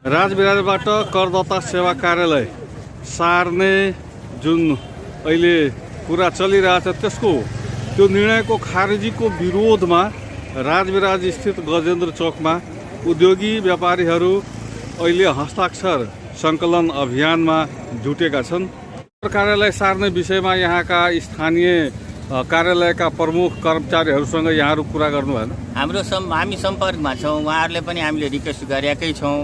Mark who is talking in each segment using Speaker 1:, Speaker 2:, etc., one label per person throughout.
Speaker 1: राजविराजबाट करदाता सेवा कार्यालय सार्ने जुन अहिले कुरा चलिरहेछ त्यसको त्यो निर्णयको खारेजीको विरोधमा राजविराज स्थित गजेन्द्र चौकमा उद्योगी व्यापारीहरू अहिले हस्ताक्षर सङ्कलन अभियानमा जुटेका छन्। कार्यालय सार्ने विषयमा यहाँका स्थानीय कार्यालयका प्रमुख कर्मचारीहरूसँग यहाँहरू कुरा गर्नु भएन?
Speaker 2: हामी सम्पर्कमा छौँ, उहाँहरूले पनि हामीले रिक्वेस्ट गरेकै छौँ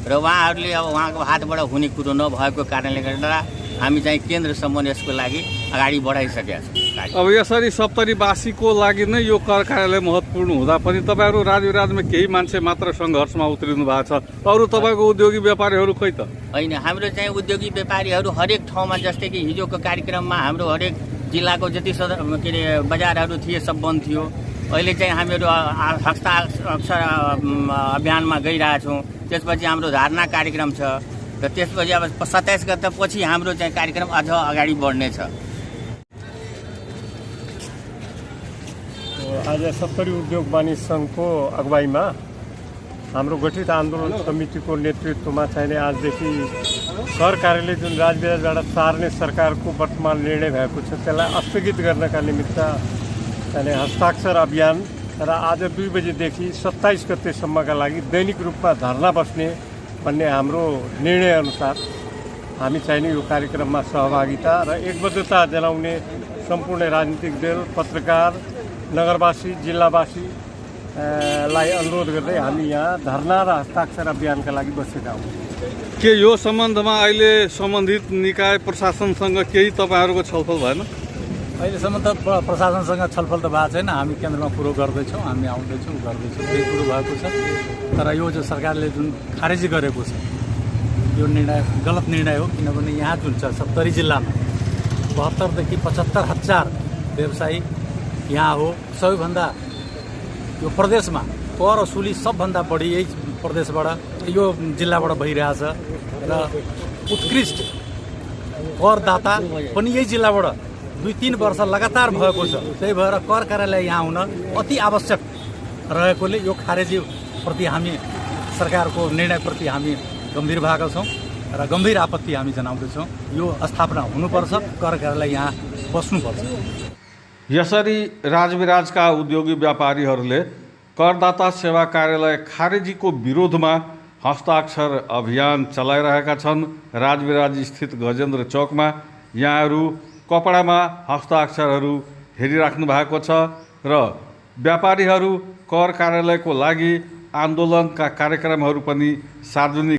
Speaker 2: र उहाँहरूले अब उहाँको हातबाट हुने कुरो नभएको कारणले गर्दा हामी चाहिँ केन्द्रसम्म यसको लागि अगाडि बढाइसकेका छौँ।
Speaker 1: अब यसरी सप्तरीवासीको लागि नै यो कर कार्यालय महत्त्वपूर्ण हुँदा पनि तपाईँहरू राजविराजमा केही मान्छे मात्र सङ्घर्षमा उत्रिनु भएको छ, अरू तपाईँको उद्योगी व्यापारीहरू खै त?
Speaker 2: होइन, हाम्रो चाहिँ उद्योगी व्यापारीहरू हरेक ठाउँमा, जस्तै कि हिजोको कार्यक्रममा हाम्रो हरेक जिल्लाको जति के अरे बजारहरू थिए सब बन्द थियो। अहिले चाहिँ हामीहरू हस्ताक्षर अभियानमा गइरहेछौँ। त्यसपछि हाम्रो धारणा कार्यक्रम छ र त्यसपछि अब 27 गतेपछि हाम्रो चाहिँ कार्यक्रम अझ अगाडि बढ्नेछ।
Speaker 3: आज सप्तरी उद्योग वाणिज्य सङ्घको अगुवाईमा हाम्रो गठित आन्दोलन समितिको नेतृत्वमा चाहिँ आजदेखि कर कार्यालय जुन राजविराजबाट सार्ने सरकारको वर्तमान निर्णय भएको छ त्यसलाई स्थगित गर्नका निमित्त चाहिँ हस्ताक्षर अभियान र आज 2 बजेदेखि 27 गतेसम्मका लागि दैनिक रूपमा धरना बस्ने भन्ने हाम्रो निर्णयअनुसार हामी चाहिँ यो कार्यक्रममा सहभागिता र एकबद्धता जनाउने सम्पूर्ण राजनीतिक दल, पत्रकार, नगरवासी, जिल्लावासी लाई अनुरोध गर्दै हामी यहाँ धरना र हस्ताक्षर अभियानका लागि बसेका हौँ।
Speaker 1: के यो सम्बन्धमा अहिले सम्बन्धित निकाय प्रशासनसँग केही तपाईँहरूको छलफल भएन?
Speaker 4: अहिलेसम्म त प्रशासनसँग छलफल त भएको छैन। हामी केन्द्रमा कुरो गर्दैछौँ, हामी आउँदैछौँ, गर्दैछौँ, त्यही कुरो भएको छ। तर यो जो सरकारले जुन खारेजी गरेको छ यो निर्णय गलत निर्णय हो, किनभने यहाँ जुन छ सप्तरी जिल्लामा 72 देखि 75 हजार व्यवसायी यहाँ हो। सबैभन्दा यो प्रदेशमा कर असुली सबभन्दा बढी यही प्रदेशबाट, यो जिल्लाबाट भइरहेछ र उत्कृष्ट करदाता पनि यही जिल्लाबाट 2-3 वर्ष लगातार भएको छ। त्यही भएर कर कार्यालय यहाँ हुन अति आवश्यक रहेकोले यो खारेजीप्रति हामी, सरकारको निर्णयप्रति हामी गम्भीर भएका छौँ र गम्भीर आपत्ति हामी जनाउँदैछौँ। यो स्थापना हुनुपर्छ, कर कार्यालय यहाँ बस्नुपर्छ।
Speaker 1: यसरी राजविराजका उद्योगी व्यापारीहरूले करदाता सेवा कार्यालय खारेजीको विरोधमा हस्ताक्षर अभियान चलाइरहेका छन्। राजविराज स्थित गजेन्द्र चौकमा यहाँहरू कपडामा हस्ताक्षरहरू हेरिराख्नु भएको छ र व्यापारीहरू कर कार्यालयको लागि आन्दोलनका कार्यक्रमहरू पनि सार्वजनिक